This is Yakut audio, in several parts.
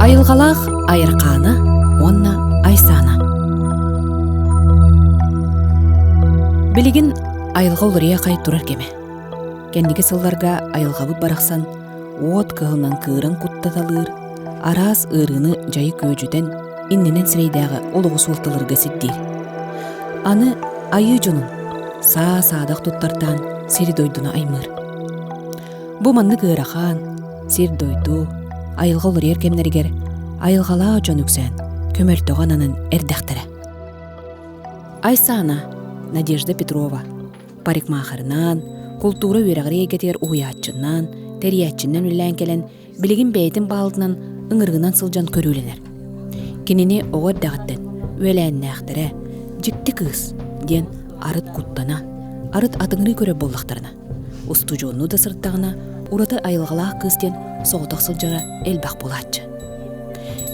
Айылҕалаах Айархаана уонна Айсаана. Билигин айылҕа уларыйа хай турар кэмэ. Кэнники сылларга айылҕабыт барахсан уот кыһылынан кыыран куттаталыыр, араас ыарыыны дьайы күөдьүтэн иннинэн сирэйдээҕи олоҕу суолталарга сирдиир. Аны айыы дьонун саа-саадах туттартаан сири-дойдуну аймыыр. Бу маннык ыарахан, сир-дойду, айылҕа уларыйар кэмнэригэр айылҕалаах дьон үксээн, көмөлтөҕө ананан эрдэхтэрэ. Айсаана Надежда Петрова парикмахерынан, култуура үөрэҕэр эйгэтигэр уһуйааччынан, тэрийээччинэн үлэлээн кэлэн, билигин бэйэтин баалтынан ыҥырыгынан сылдьан көрүүлэнэр. Кинини оҕо эрдэҕиттэн үөлээннээхтэрэ «Дьикти кыыс» диэн арыт куттана, арыт атыҥырыы көрөр буоллахтарына, устудьуоннуу да сырыттаҕына ураты айылҕалаах кыыс диэн соҕотох сылдьара элбэх буолааччы.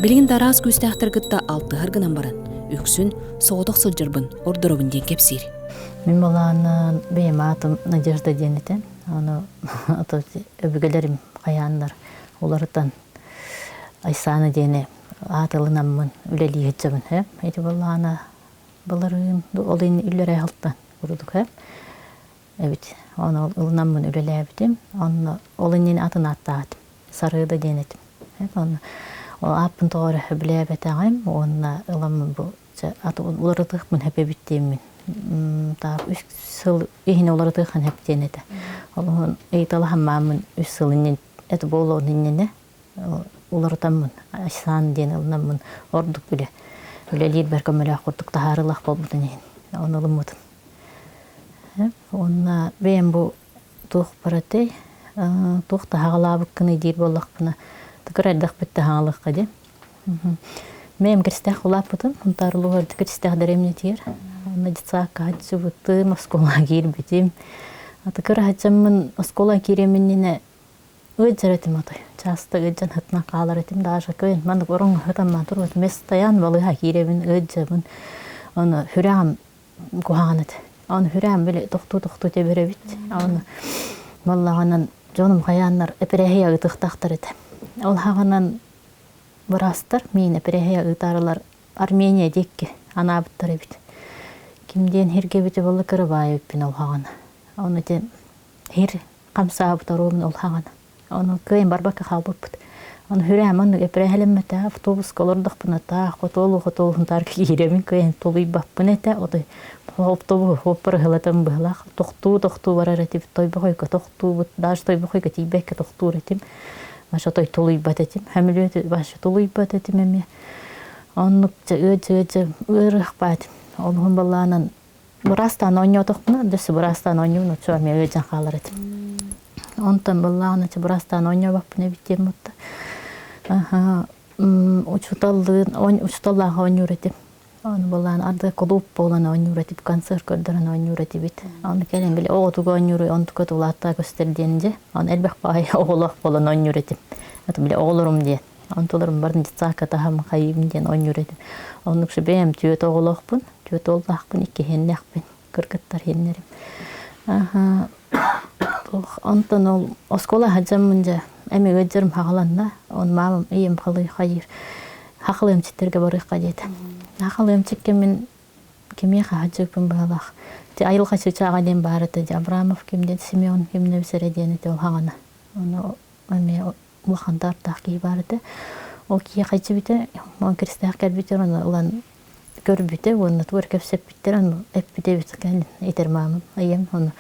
Билигин да араас күүстээхтэр кытта алтыһар гынан баран, үксүн соҕотох сылдьарбын ордоробун диэн кэпсиир. Мин балааннаан бэйэм аатым Надежда диэн этэ. Ону өбүгэлэрим хайааннар уларытан Айсаана диэни аат ылынаммын үлэлии сылдьабын һэ. Ити балаана былырыын ол ин үллэрэ алтан курдук һэ. Эбит. Ону ылынаммын үлэлээбитим. Онно ол иннин атын ааттаатым. Сарыыда диэн этим. Онно ол ааппын тоҕо эрэ сөбүлээбэтэҕим уонна ыламмын бу уларытыахпын сөп эбит диэммин таах үс сыл иһинэ уларытыаххын сөп диэн этэ. Ол иһин ыйыталаһан мааммын үс сыл иннин это буолуон иннинэ уларытаммын Айсаан диэн ылынаммын ордук билэ үлэлиирбэр көмөлөөх курдук таһаарыылаах буолбутун иһин ону ылыммытым. Уонна бэйэм бу туох баратай туох таһаҕалаабыккыный диир буоллахпына кыра эрдэхпиттэн хаҥалыахха диэн Мэм кэстээх улааппытым, Сунтаар улууһугар кэстээх дэриэбинэтигэр. Онно детсадка сылдьыбытым, оскуолаҕа киирбитим. Аты кыра сылдьаммын оскуола киириэм иннинэ ыалдьар этим отой. Часто ыалдьан сытынан хаалар этим. Даже кыайан маннык ороҥҥо сытамман турбат. Местайан балыыһа киирэбин, ыалдьабын. Ону сүрэҕим куһаҕан этэ. Ону сүрэҕим били тохтуу-тохтуу тэбэр эбит. Ону буоллаҕынан дьонум хайааннар эпэрээһийэ ыытыахтаахтар этэ. Ол хаҕынан Быраастар миин эпэрээһийэ ыытаарылар Армения диэки анаабыттар эбит. Ким диэн һиргэ эбитэ буолла кырабаайа эбиппин ол хаҕана. Ону ити һир хамсаабыт оруобун ол хаҕана. Ону кыайан барбакка хаалбыппыт. Ону хүрээм оннук эпэрээһэлэммэтэ автобуска олордохпуна таах хотуолу хотуолу таар киирэбин кыайан тулуйбаппын этэ. Отой автобуһу хуоппар ыһылатан быһылаах тохтуу-тохтуу барар этибит Тойбохойго тохтуубут даже Тойбохойго тиийбэккэ тохтуур этим. Маша той тулуйбат этим. Хөмүлүөтү вообще тулуйбат этим эмиэ. Оннук дьэ ыадьы-ыадьы ыарыахпаат. Олуһун балаанан быраастаан оонньоотохпуна, дөссө быраастаан оонньуубун оччо эмиэ ыадьан хаалар этим. Онтон быллаҕына быраастаан оонньообоппун эбит диэн бутта. Аха учууталлыын учууталлаах оонньуур этим. Ону былаан арды кулууп буолан оонньуур этибит, концерт көрдөрөн оонньуур этибит. Ону кэлин били оҕотуга оонньуур, онтука тулаатта көстөр диэн дьэ. Ону элбэх баай оҕолоох буолан оонньуур этим. Это били оҕолорум диэн. Онтуларым барын детсадка таһам хайыым диэн оонньуур этим. Оннук бэйэм түөрт оҕолоохпун, түөрт уоллаахпын, иккиһиннээхпин, кыргыттар иһиннэрим. Аха онтон ол оскуола сылдьаммын дьэ эми ыалдьарым хаҕаланна. Он маамам ийэм халый хайыыр хахал эмчиттэргэ барыахха диэтэ. Хахал эмчиккэ мин кимиэхэ сылдьыбыппын быһалаах. Ити айылҕа чыычааҕа диэн баар этэ дьэ Абрамов ким диэн Семен кимнэбис эрэ диэн этэ ол хаҕана. Ону эмиэ улахан таартаах киһи баар этэ. Ол киһи хайдьыбыта, он крестаах кэлбитэ, ону ылан көрбүтэ уонна тугу эрэ кэпсэппиттэр, ону эппитэ эбит кэлин этэр маамам, ийэм ону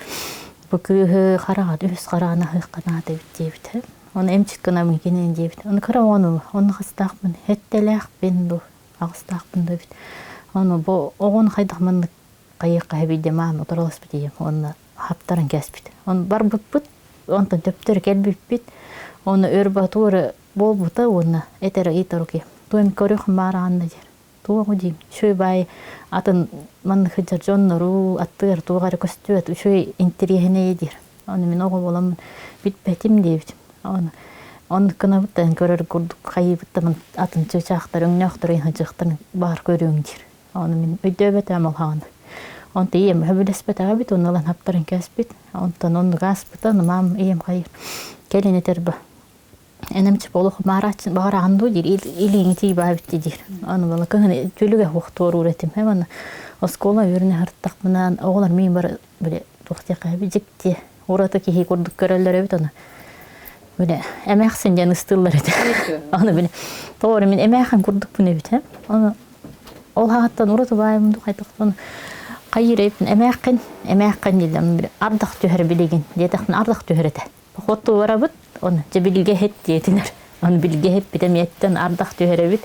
бу кыыһы хараҕа үһүс хараҕын аһыахха наада эбит диэбитэ. Ону эмчит гынабын кинини диэбит. Ону кыра оҕону онно хастаахпын, сэттэлээхпин бу, аҕыстаахпын да эбит. Ону бу оҕону хайдах маннык хайыахха сөбүй диэн маам утарыласпыт ийэм уонна хаптаран кээспит. Ону барбыппыт, онтон төптөрү кэлбиппит. Ону өр батууры буолбута уонна этэр ыйытар окей. Туом көрүөх маараанна диэр. Туоҕу диим, үчүгэй баай атын маннык сылдьар дьоннору аттыгар туох эрэ көстүбэт үчүгэй интэриэһинэйэ диир. Ону мин оҕо буоламмын бүтпэтим диэбитим. Ону оннук гынабыт көрөр курдук хайыыбыттан атын чыычаахтар өҥнөөхтөр ыйыһыдьыахтарын баар көрүөҥ диир. Ону мин өйдөөбөтөм ол хаҕана. Онто ийэм сөбүлэспэтэҕэ эбит, уонна ылан хаптарын кээспит. Онтон оннук ааспыта, ону маам ийэм хайыр кэлин этэр ба. Энем олох маарааччын баҕараҕын дуу диир, илииҥи тиийбаабит диир. Аны буола кыһын түлүгэ хуохтуорур этим. Аны оскуола үөрэнэ сырыттахпына оҕолор миин бары били туох диэххэ дьикти ураты киһи курдук көрөллөр эбит аны. Били эмээхсин диэн ыстыыллар этэ. Аны били тоҕо эрэ мин эмээхин курдукпун эбит. Аны ол хаһаттан ураты баайым дуу хайдахтан хайыыр эбиппин эмээххин эмээххин дииллэр били ардах түһэр билигин диэтэхпинэ ардах түһэр этэ. Хоту барабыт, оны дьэ билгэ иһит диэтилэр. Оны билгэ иһиппит эмиэттэн ардах түһэрэбит.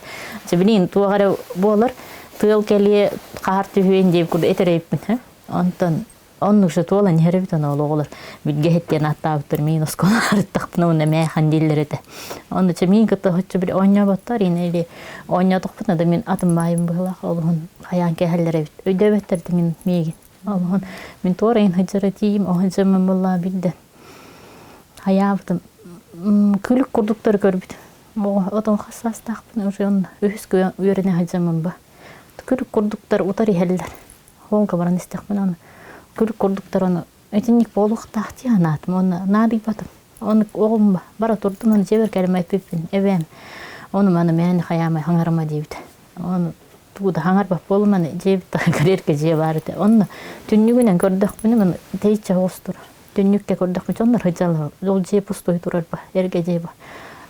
Дьэ билигин туох эрэ буолар, тыал кэлиэ, хаар түһүөн диэбит курдук этэр эбиппин. Онтон оннук же туолан иһэрэбит аны ол оҕолор билгэ иһит диэн ааттаабыттар миин оскуола арыттахпына уонна мээхэн дииллэр этэ. Онно чэ миин кытта оччо били оонньооботтор ини или оонньоотохпутуна да мин атын баайым быһылаах олуһун хайаан кээһэллэр эбит. Өйдөөбөттөр да мин миигин. Олоһун мин туора ин сылдьара тиийим, оһон сыммын буллаа билдэ. Хайаабытым күлүк курдуктары көрбүт. Отон хас саастаахпын уже онно үһүс үөрэнэ сылдьаммын ба. Күлүк курдуктар утар иһэллэр. Холга баран истэхпин аны күлүк курдуктар ону итинник буолуохтаах дии санаатым. Уонна наадыйбатым. Ону оҕом бара турдум, аны дьиэбэр кэлимэппиппин эбээм ону маны мээнэ хайаамай хаҥарыма диэбитэ. Ону тугу да хаҥарбат буолум аны дьиэбит таһыгар эргэ дьиэ баар этэ. Онно түннүгүнэн көрдөхпүнэ маны тэйиччи оҕус турар. Түннүккэ көрдөхпүнэ дьоннор сылдьаллар. Ол дьиэ пустой турар ба, эргэ дьиэ ба.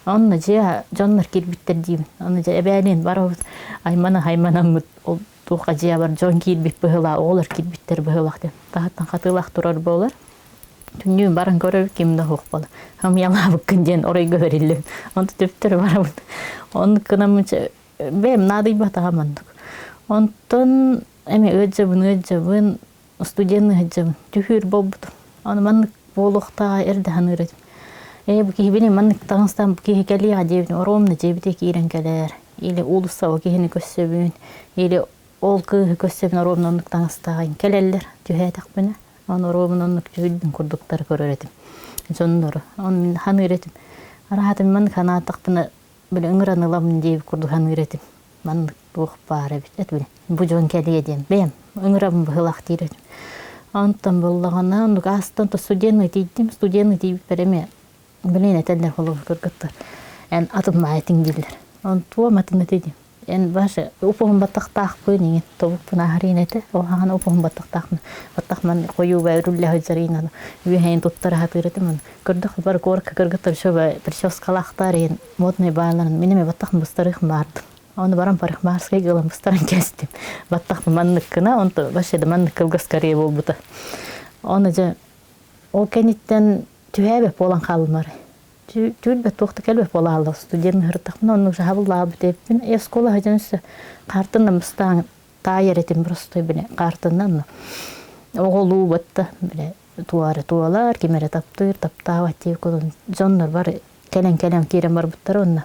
Онно дьиэ дьоннор киирбиттэр диибин. Онно дьэ эбээлиин барабыт аймана айманаммыт ол туохха дьиэ бар дьон киирбит быһыылаах, оҕолор киирбиттэр быһыылаах диэн. Таһыттан хатыылаах турар буолар. Түннүгүн баран көрөбүт ким да суох буолар. Хамыйалаабыккын диэн оройго бэриллим. Онто төптөрү барабыт. Оннук гынаммын бэйэм наадыйбатаҕым оннук. Онтон эми ыалдьабын ыалдьабын, студент ыалдьабын, түһүүр буолбутум. Аны маннык буолуохтааҕа эрдэ саныыр этим. Ээ бу киһибини маннык таҥастаан бу киһи кэлиэҕэ диэбитим, оруобуна дьиэбитигэр киирэн кэлээр. Или уулуссаҕа киһини көрсөбүн, или ол кыыһы көрсөбүн оруобуна оннук таҥастааҕын кэлэллэр түһээтэхпинэ. Ону оруобуна оннук түһүлбүн курдуктары көрөр этим. Дьоннору. Ону мин саныыр этим. Араһаатым маннык санаатахпына били ыҥыран ылабын диэбит курдук саныыр этим. Маннык туох баар эбит эт били бу дьон кэлиэ диэн бэйэм ыҥырабын быһылаах диир этим. Онтон буоллаҕына оннук аастан то студенный тиийдим, студенный тиийбиппэр эмиэ билин этэллэр холобур кыргыттар эн атын маайытыҥ дииллэр. Онтуом атын этэ диим. Эн баша упуһун баттахтаахпын иҥин тобукпун аһарыын этэ ол хаһан упуһун баттахтаахпын баттахман хойууга үрүллэ сылдьарыын үөһэйин туттара сатыыр этим аны көрдөх бар куоракка кыргыттар шөбө прическалаахтар иһин модный бааларын мин эмэ баттахым быстарыах баардым оны баран парикмахерскайга ылан быстаран кэстим баттахпын манныккына онто вообще да маннык кылгас карье буолбута оны дьэ ол кэнниттэн түһээбэт буолан хааллым арай Түүл туох да кэлбэт буолааллар студент ыһыртахпына оннук саһабыллаабыт эбиппин оскуола сылдьан өссө хаартыннан бастаан таайар этим простой били хаартыннан оҕолуу батта били туора туолар ким эрэ таптыыр таптаабат диэбит курдук дьоннор бары кэлэн кэлэн киирэн барбыттар уонна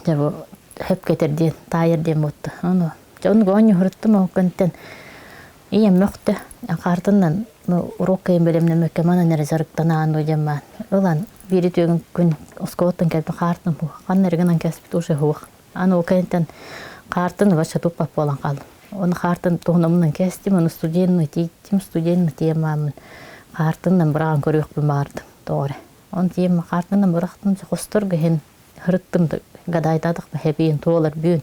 дьэ бу хөп кэтэр диэн таайар диэн буотта ону дьэ оннук оонньуһуруттум ол кэнтэн Ийэм мөхтө, хаартыннан уруок кыайан бэлэмнэммэккэ манан эрэ дьарыктанаан дуу диэн баан ылан биири түөгүн күн оскуолаттан кэлбит хаартын хуох ханна эрэ гынан кэспит уже хуох аны ол кэнниттэн хаартын вообще туппат буолан хааллым оны хаартын туһунан кэстим оны студенный тиийдим студенный тиийэн бааммын хаартыннан быраҕан көрүөхпүн баҕардым тоҕо эрэ он тиийэн хаартыннан бырахтым хосторго иһин Һырыттым да гадаайдаатахпа хэбиин туолар бүгүн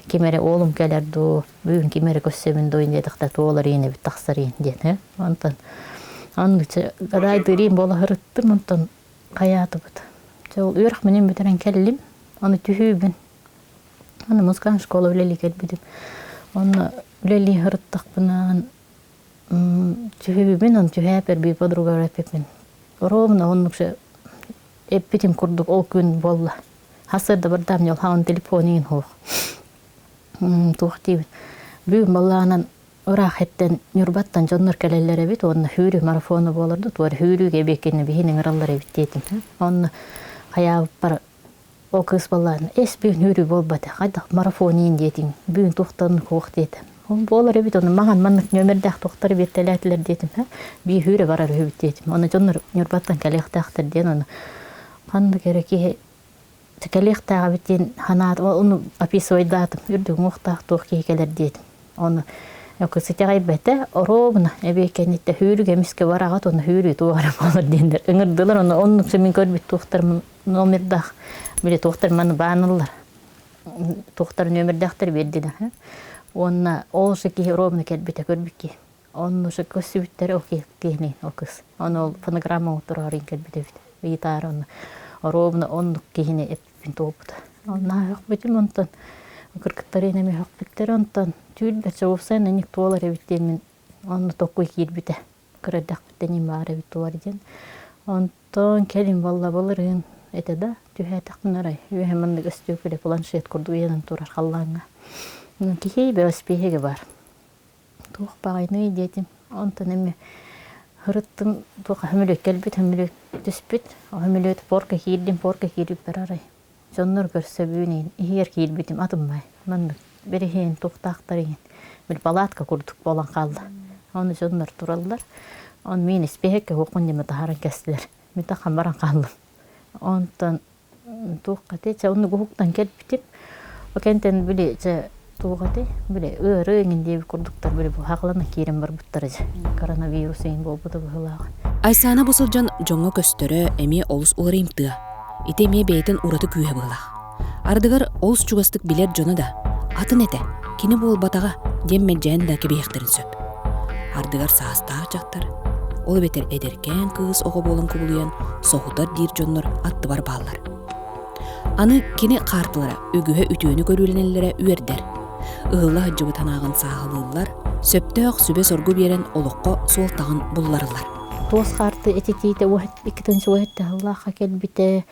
ким эрэ уолум кэлэр дуу, бүгүн ким эрэ көрсөбүн дуу диэтэхтэ туолар иин эбит тахсар иин диэн ээ. Онтон оннуча гадаайдыыр буола һырыттым онтон хайаатыбыт. Дьэ ол үөрэх минин бүтэрэн кэллим. Аны түһүүбүн. Аны музыкальная школа үлэлии кэлбитим. Онно үлэлии һырыттахпына түһүүбүн, он түһээпэр биир подругабар эппиппин. Ровно оннук эппитим курдук ол күн буолла. Хасырда бардаам ньолхаан телефонигин хуох. Туох диибин. Бүгүн баллаанан ыраах эттен Ньурбаттан дьоннор кэлэллэр эбит уонна хүүрүү марафону буоларду туор хүүрүүгэ эбиэккинэ биһин ыҥыраллар эбит диэтим. Онно хайаабыппар ол кыыс баллаан эс бүгүн хүүрүү буолбата хайдах марафонин диэтиҥ бүгүн туохтан хуох диэтим. Ол буолар эбит ону маҥан маннык нүөмэрдээх туохтары биэртэлээтилэр диэтим бии хүүрэ барар үһүбүт диэтим ону дьоннор Ньурбаттан кэлиэхтээхтэр диэн ону ханнык эрэ киһи кэлиэхтээх эбит диэн санаатым ону описывайдаатым үрдүк уҥуохтаах туох киһи кэлэр диэтим ону ситэҕэйбэтэ оруобуна эбиэ кэнниттэ хүүрүк эмискэ бараҕат ону хүүрүү туох эрэ буолар диэннэр ыҥырдылар ону оннук мин көрбүт туохтарым. номердаах били туохтар маны бааналлар. Туохтар нүөмэрдээхтэр биэрдилэр. Уонна ол же киһи ровно кэлбитэ көрбүт киһи. Онно же көрсүбүттэрэ ол киһини ол кыс. Ону ол фонограмма оҥоттороорун кэлбит эбит. Ыйытаары онно ровно оннук киһини эппин туолбута. Онно өһөхпүтүм онтон кыргыттарын эмиэ өһөхпүттэр онтон түүл бэрт ник туолар эбит диэн мин онно токуй киирбитэ. Кыра эрдэхпиттэн им баар эбит туолар диэн. Онтон кэлин буолла былырыын этэ да түһээтэхпин арай үөһэ маннык өстүөкүлэ планшет курдук ыйанан турар халлааҥҥа. Киһи велосипеһигэ бар. Туох баҕайыный диэтим. Онтон эмиэ ырыттым туох хөмүлүөт кэлбит, хөмүлүөт түспүт. Хөмүлүөт порка киирдим, порка киирбиппэр арай дьоннор көрсөбүүн иһигэр киирбитим атыммай. Маннык бириһиэн туохтаахтар иһин били палатка курдук буолан хаалла. Ону дьоннор тураллар. Он мин испиэһэккэ уоххун диэми таһааран кэстилэр. Мин тахан баран хааллым. Онтон туохха этэй чэ оннук уһуктан кэлбитим ол кэнтэн били чэ туох этэй били ыарыы эҥин диэбит курдуктар били бу хаҕылана киирэн барбыттара дьэ коронавирус эҥин буолбута быһыылаах. Айсаана бу сылдьан дьоҥҥо көстөрө эмиэ олус уларыйымтыа. Ити эмиэ бэйэтин ураты күүһэ быһыылаах. Ардыгар олус чугастык билэр дьоно да атын этэ, кини буолбатаҕа диэн мэлдьэһэн да кэбиһиэхтэрин сөп. Ардыгар саастаах дьахтар, ол эбэтэр эдэркээн кыыс оҕо буолан кубулуйан соһутар диир дьоннор аттыбар бааллар. Аны кини хаартылара үгүһэ үтүөнү көрүүлэнэллэрэ үөрдэр. Ыһылла сылдьыбыт санааҕын сааһылыыллар, сөптөөх сүбэ-соргу биэрэн олоххо суолтаҕын буллараллар. Туос хаарты этитиитэ иккитин суоһуттаһыллаахха кэлбитэ.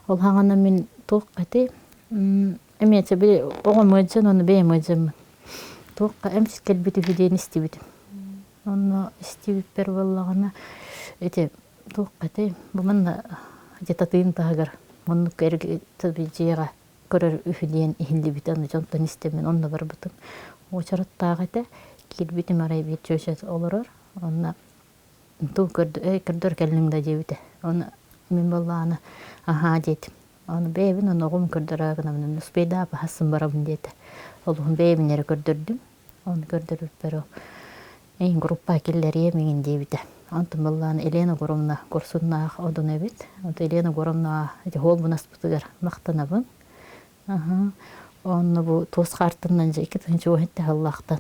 Ол хаҥана мин туох эти эмиэ били оҕом ыалдьан ону бэйэм ыалдьаммын. Туохха эмсик кэлбит үһү диэн истибитим. Онно истибиппэр буоллаҕына ити туохха этэй бу манна где-то тыын таһыгар оннук дьиэҕэ көрөр үһү диэн иһиллибитэ ону дьонтон истэммин онно барбытым. Уочараттаах этэ. Киирбитим арай биир чүөчэ олорор. Онно туу көрдөр кэллиҥ да диэбитэ. Ону мин буоллаҕына аһаа диэтим. Ону бэйэбин ону оҕом көрдөрөө гынабын успейдаап аһасын барабын диэтэ. Олуһун бэйэбин эрэ көрдөрдүм. Ону көрдөрбүппэр ол эйин группа киллэриэм иҥин диэбитэ. Онтон буоллаҕына Елена Егоровна курсуннаах одун эбит. Онтон Елена Егоровна ити холбун аспытыгар махтанабын. Аһа. Онно бу туос хаартыннан дьэ 2017 сыллаахтан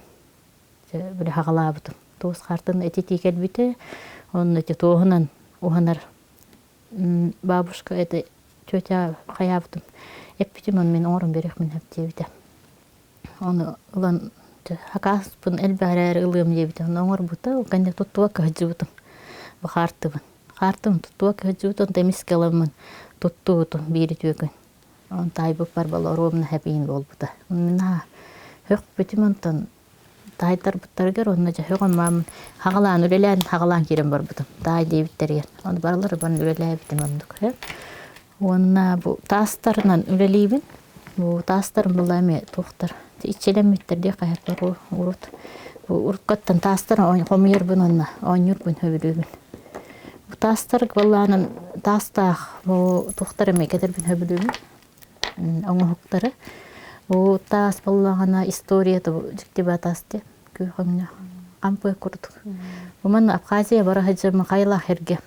дьэ били хаҕалаабытым. Туос хаартын этитии кэлбитэ. Онно ити туоһунан уһанар бабушка это тетя хайаабытым эппитим он мин оҥорон биэриэхпин сөп диэбитэ. Ону ылан хакааспын элбэх эрээри ылыам диэбитэ. Ону оҥорбута, ол кэннэ туттубакка сылдьыбытым. Бу хаартыбын. Хаартыбын туттубакка сылдьыбытым, онто эмискэ ыламмын туттубутум биир үтүө күн. Онон таайбыппар ровно хэпиин буолбута. Мин хөхпүтүм онтон таайтарбыттарыгар онно дьэ хөҕөн маамын хаҕалаан үлэлээн хаҕалаан киирэн барбытым. Таай диэбиттэригэр. Ону барылары баран үлэлээбитим оннук. Уонна бу таастарынан үлэлиибин. Бу таастарым була эмиэ туохтар иччилэммиттэр диэх хаһыппар урут. Бу уруккаттан таастар хомуйарбын уонна оонньуурбун сөбүлүүбүн. Бу таастар буоллаанан таастаах бу туохтар эмиэ кэтэрбин сөбүлүүбүн. Оҥоһуктары. Бу таас буоллаҕына историята бу дьикти таас диэн күөх өҥнөөх хампы курдук. Бу манна Абхазия бара сылдьан хайалаах эргэ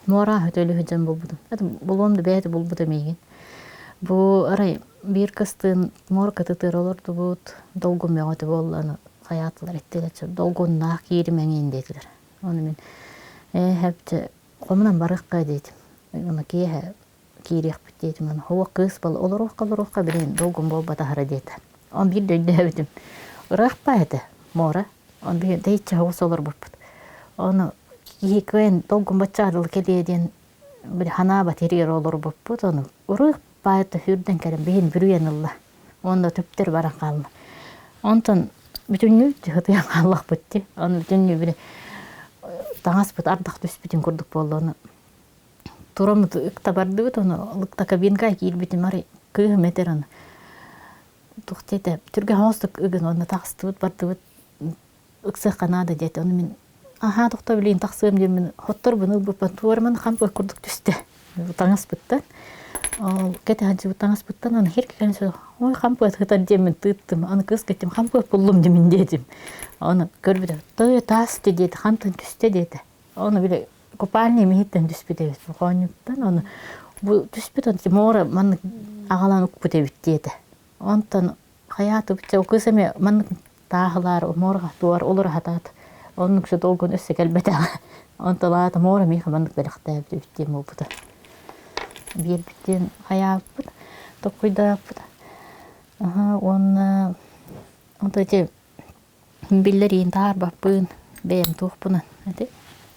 муора өтөлү сылдьан булбутум. Это булуом да бэйэтэ булбута миигин. Бу арай биир кыстыын муора кытытыар олордубут, долгун бөҕөтө буолла, хайаатылар эттилэр, долгуннаах кииримэҥин диэтилэр. Ону мин ээ хэпчэ хомунан барыахха диэтим. Ону киэһэ киириэхпит диэтим. Ону хуох кыыс бол олоруохха олоруохха билигин долгун буолбатаһара диэтэ. Он биир да өйдөөбүтүм. Ыраахпа этэ муора. Он биир тэйиччи соҕус олорбуппут. Ону киһи кыайан долгун бачча дылы кэлиэ диэн били ханаабат иһигэр олорбуппут. Ону ырыых баайта сүүрдэн кэлэн биһин бүрүйэн ылла. Уонна түптэр баран хаалла. Онтон бүтүннүү сытыйан хааллахпыт дии. Ону бүтүннүү били таҥаспыт ардах түспүтүн курдук буолла. Ону тураммыт ыкта бардыбыт, ону ыкта кабинка киирбитим арай кыыһым этэр ону туох диэтэ түргэн соҕустук ыгын уонна таҕыстыбыт бардыбыт ыксыахха наада диэтэ. Ону мин аһаа тохтоо билигин тахсыам диэммин хотторбун ылбыппын туоруман хампы курдук түстэ таҥаспыттан. Ол кэтэ сылдьыбыт таҥаспыттан аны хир кэлэн ой хампы сытар диэммин тыыттым. Аны кыыс кэттим хампы буллум димин диэтим. Аны көрбүтэ той таас диэтэ хантан түстэ диэтэ. Ону били купальный миһиттэн түспүт эбит хоонньуттан. Ону Бу түспүт онтон муора маннык аҕалан укпут эбит диэтэ. Онтон хайаатыбыт чэ кыыс эмиэ маннык тааһылаар муораҕа туор олоро сатаат оннук долгун өссө кэлбэтэҕэ. Онтон аата муора миэхэ маннык бэлэхтээбит эбит диэн буолбута. Биэрбит диэн хайаабыппыт, толкуйдаабыппыт. Аһа уонна онто ити биллэриин таһаарбаппын, бэйэм туохпунан ити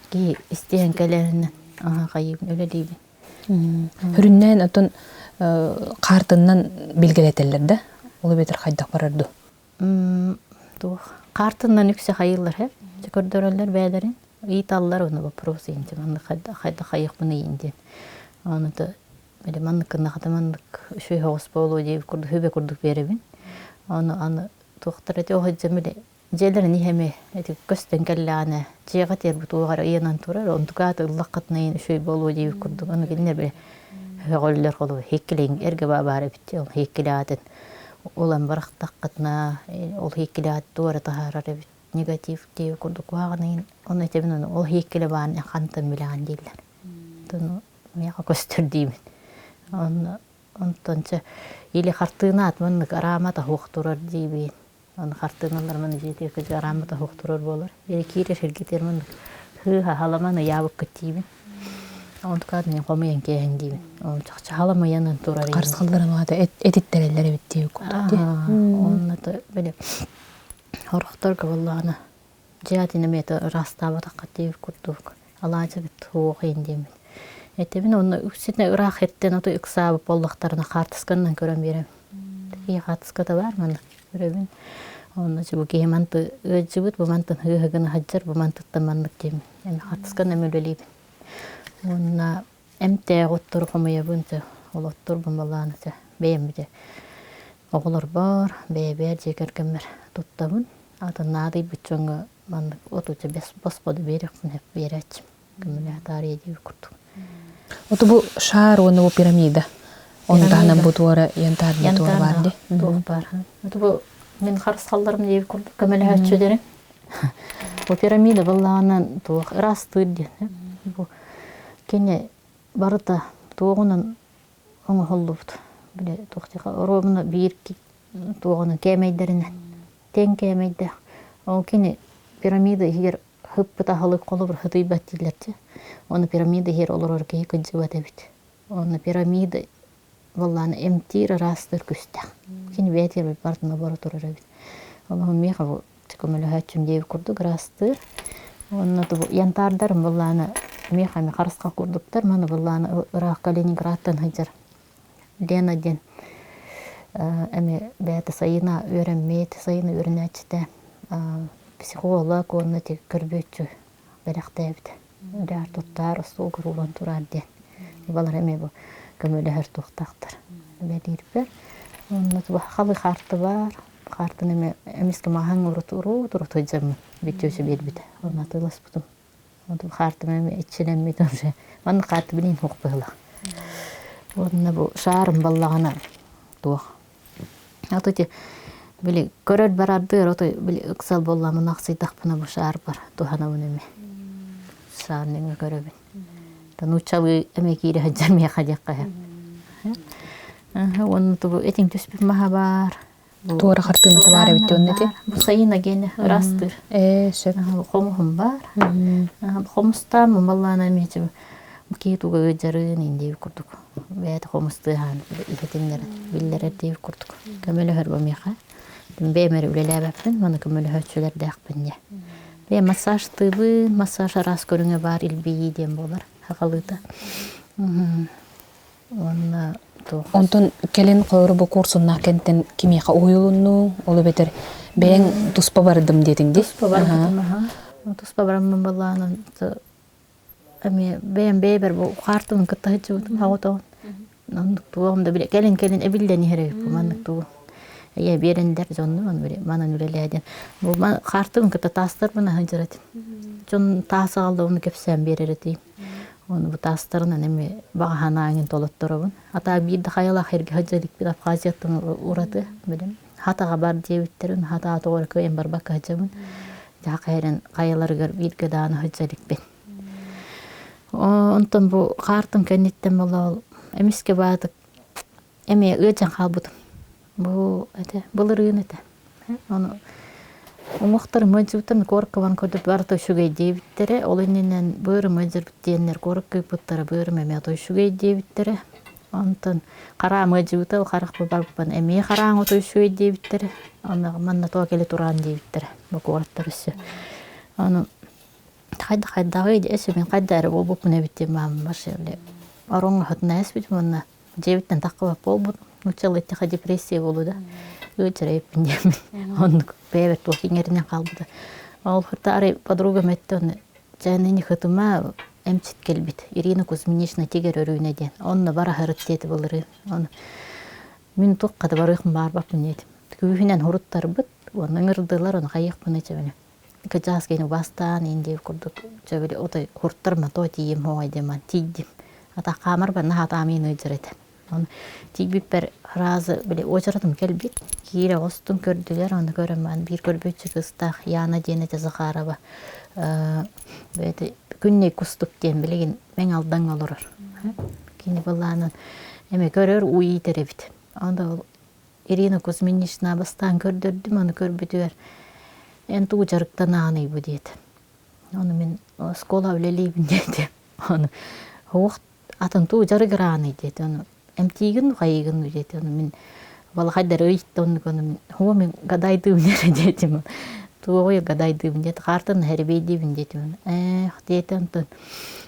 киһи истиһэн кэлэринэн аһа хайыыбын үлэлиибин. Сүрүннээн оттон хаартыннан билгэлэтэллэр да? Ол эбэтэр хайдах барар дуу? Туох хаартыннан үксэ хайыыллар һэ көрдөрөллөр бэйэлэрин ыйыталлар ону вопрос иинтим маннык хайдах хайыахпын ыйын диэн ону то били маннык гыннахата маннык үчүгэй соҕус буолуо диэбит курдук сүбэ курдук биэрэбин ону аны туохтар эти оһойдьом били дьиэлэрин иһэми ити көстөн кэллэҕинэ дьиэҕэ тиэрбит уоҕар ыйанан турар онтукаат ыллаххытына ыйын үчүгэй буолуо диэбит курдук ону кинилэр били сөҕөллөр холобур һиэккилиҥ эргэ баар эбит ол һиэккилээтин улам бырахтаххытына ол һиэккилэҕит туора таһаарар эбит негатив диэбит курдук куһаҕан ыйын ону этэбин ону ол һиэккилэ баарын хантан билэҕин дииллэр ону миэхэ көстөр диибин онно онтон чэ или хартыынаат маннык араамата суох турар диибин Аны хартыыналар маны дьиэтигэр кыдьык арааммыта суох турар буолар. Или киирэр сиргитигэр маннык һыы халаман ыйаабыккыт диибин. Онтукаат мин хомуйан кээһин диибин. Ол чахчы халамыйанан турар Харысхалларын аата этиттэрэллэр эбит дии курдук дии. Онно били хорохторго буоллаҕына дьиэтин эмиэ ыраастаабатахха диэбит курдук алаадьыбыт суох иин диэммин. Этэбин онно үксүнэ ыраах эртэн ото ыксаабыт буоллахтарына хаартысканан көрөн биэрэм. Киһи хаартыската баар манна көрөбүн. Онно бу киһи манты ыалдьыбыт, бу мантан ыһыаһы гына сылдьар, бу мантыттан маннык диэммин. Эми хаартысканан эми үлэлиибин. Уонна эмтээх оттору хомуйабын дьэ, ол отторбун балааны дьэ бэйэм дьэ оҕолорбор, бэйэбэр, дьиэ кэргэммэр туттабын. Атын наадыйбыт дьоҥҥо маннык отуча бэс босходу биэриэхпин сөп биэрээччим. Көмөлөһө диэбит курдук. Ото бу шар уонна бу пирамида. Ону таһынан бу туора янтарный туора бар ди. Туох бар. Ото бу мин харысхалларым диэбит курдук көмөлөһөөччүлэрим. Бу пирамида быллаҕынан туох ыраастыыр диэн. Бу кини барыта туоҕунан оҥоһуллубут. Били туох диэхэ оруобуна биир туоҕунан кээмэйдэринэн тэҥ кээмэйдээх. Ол кини пирамида иһигэр хыппыт аһылык холобур хытыйбат дииллэр дии. Ону пирамида иһигэр олорор киһи кыдьыбат эбит. Онно пирамида буоллаҕына эмтиир ыраастыыр күүстээх. Кини бэйэтигэр барытын оборо турар эбит. Олоһун миэхэ бу көмөлөһөөччүм диэбит курдук ыраастыыр. Онно янтардарым буоллаҕына миэхэ эмиэ харысхал курдуктар. Маны буоллаҕына ыраах Калининградтан сылдьар Лена диэн эмиэ бэйэтэ сайына үөрэммит, сайына үөрэнээччитэ психолог уонна ити көрбүөччү бэлэхтээбит. Үлээр туттаар, остуолгар ууран тураар диэн. Балар эмиэ бу көмөлөһөр туохтаахтар. Үлэлиирбэр. Онно халы хаарты баар. Хаартын эмиэ эмискэ маһаҥ урут урут урут сылдьаммын бүтүөсү биэрбитэ. Онно атыыласпытым. Онтум хаартым эмиэ иччилэммит уже. Манна хаарты билин суох быһыылаах. Уонна бу шаарым баллаҕына туох. Ото ити били көрөр барардыыр ото били ыксал буолламын ахсыйдахпына бу шаарбар туһанабын эмиэ. Шаар нөҥүө көрөбүн. Та нууччалыы эмиэ киирэ сылдьар миэхэ диэххэ сөп. Уонна тубу этиҥ түспүт маһа баар. Туора хартыыната баар эбит онно ити. Бу сайын агене ыраастыыр. Ээ, сөп. Хомуһум баар. Хомустаан баллаана эмиэ киһи туга ыдьарын индиэбит курдук. Бэйэтэ хомустыаһаан иһитиннэрэн биллэрэр диэбит курдук. Көмөлөһөр бу миэхэ. Бэйэм эрэ үлэлээбэппин, маны көмөлөһөөччүлэрдээхпин дьэ. Бэйэм массажтыыбын, массаж араас көрүҥэ баар илбийии диэн буолар сахалыыта. Уонна туох Онтон кэлин холобур бу курсуннаах кэнтэн кимиэхэ уһуйулуннуҥ, ол эбэтэр бэйэҥ туспа бардым диэтиҥ дии? Туспа барбытым аха. Туспа бараммын балаанан эмиэ бэйэм бэйэбэр бу хаартыбын кытта сылдьыбытым соҕотоҕун. Оннук туоҕум да бile кэлин-кэлин эбиллэн иһэр эбиппин маннык тугу эйэ биэрэннэр дьоннор ону били манан үлэлээ диэн. Бу хаартыбын кытта таастарбын сылдьар этим. Дьон таас аҕалла ону кэпсээн биэрэр этим. Ону бу таастарынан эмиэ баҕа санааҥын толотторобун. Атаа биир да хайалаах эргэ сылдьа иликпит Абхазияттан ураты билим. Хатаҕа бар диэбиттэрин, хатаа тоҕо эрэ кыайан барбакка сылдьабын. Дьэ хайаран хайаларыгар бииргэ даҕаны сылдьа иликпин. Онтон бу хаартым кэнниттэн буолла ол Эмискэ баатык эмиэ ыалдьан хаалбытым. Бу этэ былырыын этэ. Ону уҥуохтарым ыалдьыбыттарын куоракка көрдөп барыта үчүгэй диэбиттэрэ. Ол иннинэн быарым ыалдьарбыт диэннэр куоракка ыыппыттара быарым эмиэ ото үчүгэй диэбиттэрэ. Онтон хараам ыалдьыбыта ол харахпар барбыппын эмиэ харааҥ ото үчүгэй диэбиттэрэ. Онно манна тоҕо кэлэ тураан диэбиттэрэ бу куораттар өссө. Ону хайдаҕый өссө мин хайда эрэ буолбуппун эбит диэн мааммар ороҥҥо сытына эспитим уонна дьиэбиттэн таххыбат буолбут нууччалыы эттэххэ депрессия буолуу да ыалдьар эбиппин диэммин оннук бэйэбэр туох иҥэринэн хаалбыта ол хата арай подругам эттэ онно дьэ хытыма эмчит кэлбит Ирина Кузьминична тигэр өрүүнэ диэн онно бара сырыт диэти былырыын ону мин туохха да барыахпын баарбаппын диэтим күүһүнэн хуруттарбыт уонна ыҥырдылар ону хайыахпыный чэбинэ Кыдьаас киһини убаастаан иин диэбит курдук дьэ били отой куртар то тиийим хоой диэн тиийдим. Ата хаамар барна хатаамыйын ыйдьар этэ. Оны тиийбиппэр разы били уочаратым кэлбит. Киирэ оҕустум көрдүлэр, оны көрөн баран биир көрбүөччү кыыстаах Яна диэн этэ Захарова. Бэйэтэ күннэй кустук диэн билигин Мэҥ Алдаҥҥа олорор. Кини былаанын эми көрөр уу иитэр эбит. Онда ол Ирина Кузьминична бастаан көрдөрдүм, аны көрбүтүгэр эн тугу дьарыктанаҕыный бу диэтэ. Ону мин оскуола үлэлиибин диэтим. Ону уох атын тугу дьарыгырааный диэтэ. Ону эмтиигин хайыыгын диэтэ. Ону мин балахайдар ыйытта оннук ону мин хуо мин гадайдыыбын эрэ диэтим. Туоҕуй гадайдыыбын диэтэ. Хаартан хэрибейдиибин диэтим. Ээх диэтэ онтон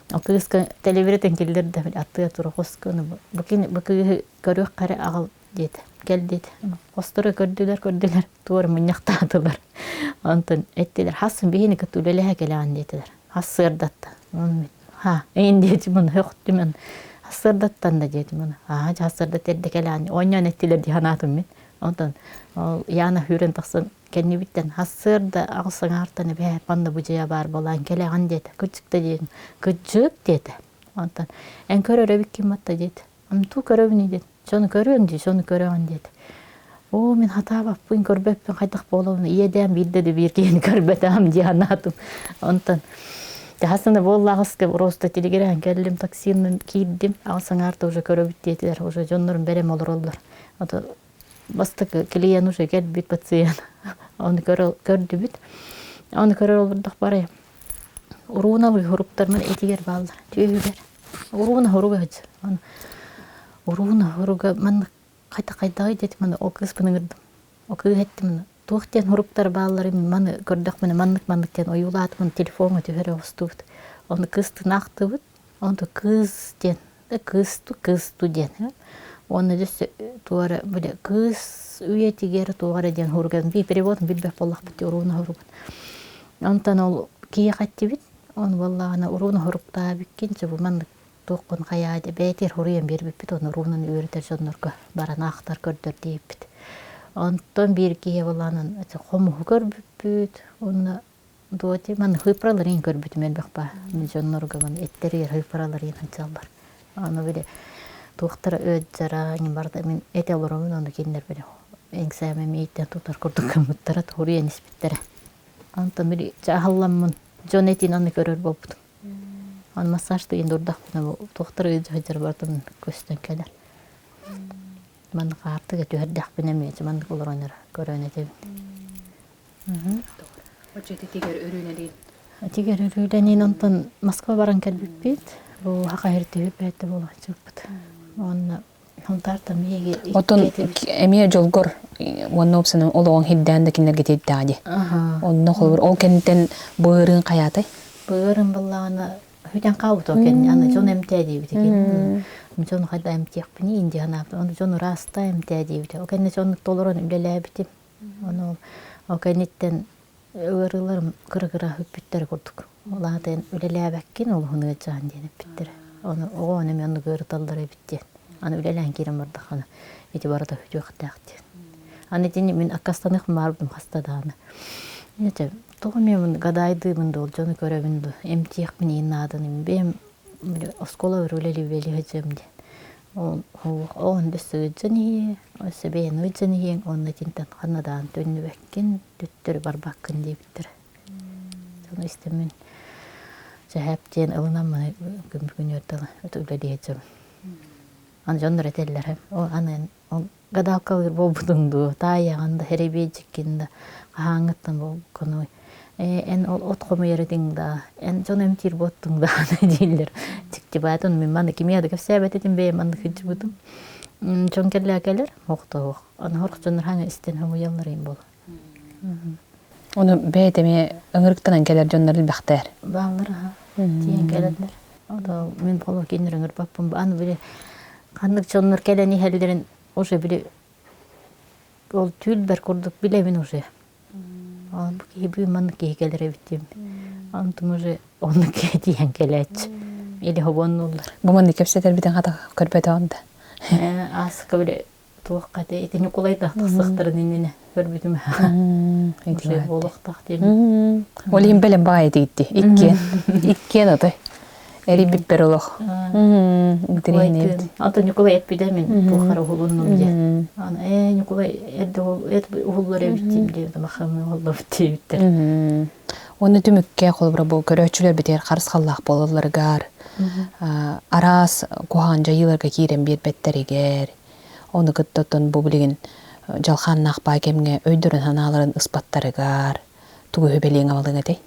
кыыска телевизортан киллэрдэ аттыга тура хоско ону бу кыыһы көрүөх эрэ аҕал диэтэ. Кэл диэтэ. Хостору көрдүлэр, көрдүлэр, туора мунньахтаатылар. Онтон эттилэр, хассын биһини кытта үлэлэһэ кэлэҕин диэтилэр. Хас сыардатта. Ха, эйин диэтим оны хөхтүм он. Хас сыардаттан да диэтим оны. Аа, хас сыардат эрдэ кэлэҕин. Оонньоон эттилэр дии санаатым мин. Онтон ол Яна хүүрэн тахсан кэннибиттэн хас сыарда аҕыс саҥаартан эбээ манна бу дьиэ баар буолаан кэлэҕин диэтэ. Кырдьык да диэн. Кырдьык диэтэ. Онтон эн көрөр эбиккин батта диэтэ. Онтуу көрөбүн диэн. Дьону көрүөм дии, дьону көрөҕүн диэтэ. Оо, мин хатаабаппын, көрбөппүн, хайдах буолабын, ийэдээн биирдэ да биир киһини көрбөтөҕүм дии санаатым. Онтон хаһан да буоллаҕыска просто тилигирээн кэллим, таксинан киирдим, аҕыс аҥаарда уже көрөбүт диэтилэр, уже дьоннорум бэлэм олороллор. Ото бастакы клиент уже кэлбит пациент. Ону көрдүбүт. Ону көрөр олордох барай. Уруунабый хоруктармын этигэр бааллар, түөһүгэр. Уруна хоруга сылдьар. Уруна хоруга маннык хайда хайдаҕый диэтим маны ол кыыспын ыҥырдым. Ол кыыс эттим маны туох диэн хоруктар баалларын маны көрдөхпүнэ маннык маннык диэн ойуулаатым телефоҥҥа түһэрэ оҕустубут. Ону кыыстын аахтыбыт. Онто кыыс диэн кыысту кыысту диэн уонна дьэ туора били кыыс үйэтигэр туох эрэ диэн хоруган би перевод билбэт буоллахпыт уруна хоругун. Онтон ол киһиэхэ эттибит Он буоллаҕына уруун уһуруктаабыккын дьэ бу маннык туоххун хайаа дии бэйэтигэр суруйан биэрбиппит уонна уруунан үөрэтэр дьоннорго баран аахтар көрдөр диэбиппит. Онтон биир киһи буоллаҕынан хомуһу көрбүппүт уонна дуоти манна хыыппараларын көрбүтүм элбэх баа дьоннорго маны эттэригэр хыыппараларын сылдьаллар. Аны били туохтара ыалдьара барыта мин этэ олоробун ону кинилэр били экзамен мииттэн тутар курдук гыммыттара туруйан испиттэрэ. Онтон били аһылламмын дьон этин аны көрөр буолбутум. Аны массаж тыйын дурдахпына туохтар ыалдьа барытын көстөн кэлэр. Маннык хаартыга түһэрдэхпинэ эмиэ маннык олорон эрэ көрөн этэбин. Оччо тигэр өрүүнэлиин? Тигэр өрүүлэниин онтон Москва баран кэлбиппит. Бу хаха түһүрбэттэ буолааччыбыт. Уонна Оттон эмиэ дьолгор уонна уопсанан олоҕуҥ хирдээн да кинилэргэ тиэрдэҕэ дии. Онно холобур ол кэнниттэн быырыын хайаатай? Быырын быллаҕына хүтэн хаалбыт ол кэнни аны дьон эмтээ диэбит экен. Дьон хайда эмтиэхпиний инди санаабыт. Ону дьон ыраастаа эмтээ диэбит. Ол кэннэ дьон толорон үлэлээбитим. Ону ол кэнниттэн ыарыыларым кыра-кыра бүппүттэр курдук. Ол аата эн үлэлээбэккин олуһун ыалдьаҕын диэн эппиттэрэ. Ону оҕо ону эмиэ оннук ыарыталлар эбит диэн. Аны үлэлээн киирэн бардаххына ити барыта сүтүөхтээх диэн. Аны итини мин аккастаныах баарбын хаста даҕаны. Этэ тоҕо эмиэ мин гадаайдыыбын дуо, дьону көрөбүн дуо, эмтиэхпин иһин нааданы бэйэм оскуола үлэлии-үлэлии сылдьыам диэн. Ол өссө ыалдьан иһиэ, өссө бэйэҥ ыалдьан иһиэҥ уонна итинтэн ханна даҕаны төннүбэккин, төттөрү барбаккын диэбиттэрэ. Ону истэммин дьэһээп диэн ылынан маны күн бүгүнүгэр дылы үлэлии сылдьабын. Аны дьоннор этэллэр, ол аны ол гадалкалыыр буолбутуҥ дуу, таайаҕын да, эрэбиэдьиккин да, хаһааҥҥыттан буолбуккунуй, ээ, эн ол от хомуйар этиҥ да, эн дьон эмтиир буоттуҥ да дииллэр. Дьиктибаатын мин манна кимиэхэ да кэпсээбэт этим бэйэм маннык сылдьыбытым. Дьон кэллээ кэлэр, охтоох. Аны сорох дьоннор хаҥа истэн хомуйаллар им буолар. Ону бэйэтэ эмиэ ыҥырыктанан кэлэр дьоннор элбэхтэр. Бааллар аха. Тиийэн кэлэллэр. Ото мин холо кинилэр ыҥырбаппын. Аны били ханнык дьоннор кэлэн иһэллэрин уже били ол түүл курдук билэбин уже. Ол бу киһи бу маннык киһи кэлэр эбит диим. Онтум уже оннук киһи тиийэн кэлээччи. Или хобоннуллар. Бу маннык кэпсэтэрбитин хата көрбөтөҕүн да. Ааска били туохха этэ ити Ньукулайдаах тахсыахтарын иннинэ көрбүтүм. Уже буолуохтаах диэн. Ол иһин бэлэм баҕайы тигитти. Иккиэн. Иккиэн отой. Эрийбиппэр олох. Интэриэһинэй. Ата Ньукулай эппитэ мин туоххара уһулуннум диэн. Аны ээ Ньукулай эрдэ уһуллар эбит диэн диэбитим ахамы уһуллубут диэбиттэр. Уонна түмүккэ холобура бу көрөөччүлэр битигэр харысхаллаах буолалларыгар араас куһаҕан дьайыыларга киирэн биэрбэттэригэр ону кытта оттон бу билигин дьалхааннаах баай кэмҥэ өйдөрүн-санааларын ыспаттарыгар тугу үһүбэлиэҥ абалыҥ этэй?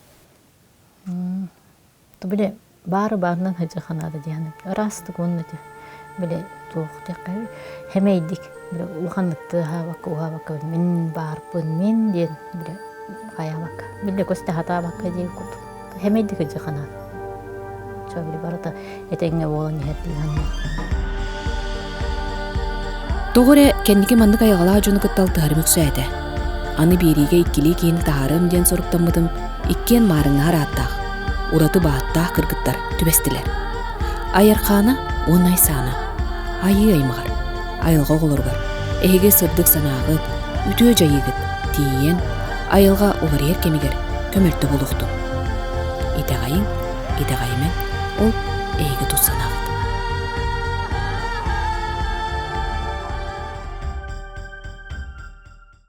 Били баары баарынан сылдьыахха диэн ыраастык уонна ити били туох диэххэ хэмэйдик били улаханнык тыаһаабакка уһаабакка мин баарбын мин диэн били хайаабакка били көстө хатаабакка диир курдук хэмэйдик сылдьыахха наада чо били барыта этэҥҥэ буолан иһэр дии саныыбын. Тоҕо эрэ кэнники маннык айылҕалаах дьону кытта алтыһарым үксээтэ. Аны биэриигэ иккилии киһини таһаарыам диэн соруктаммытым иккиэн маарыҥнаһар ааттаах, ураты бааттаах кыргыттар түбэстилэр. Айархаана уонна Айсаана айыы аймаҕар, айылҕа оҕолоругар эһиги сырдык санааҕыт, үтүө дьайыыгыт тиийэн, айылҕа уларыйар кэмигэр көмөлтө булуохтун. Итэҕэйиҥ, итэҕэйимэҥ, ол эһиги тус санааҕыт.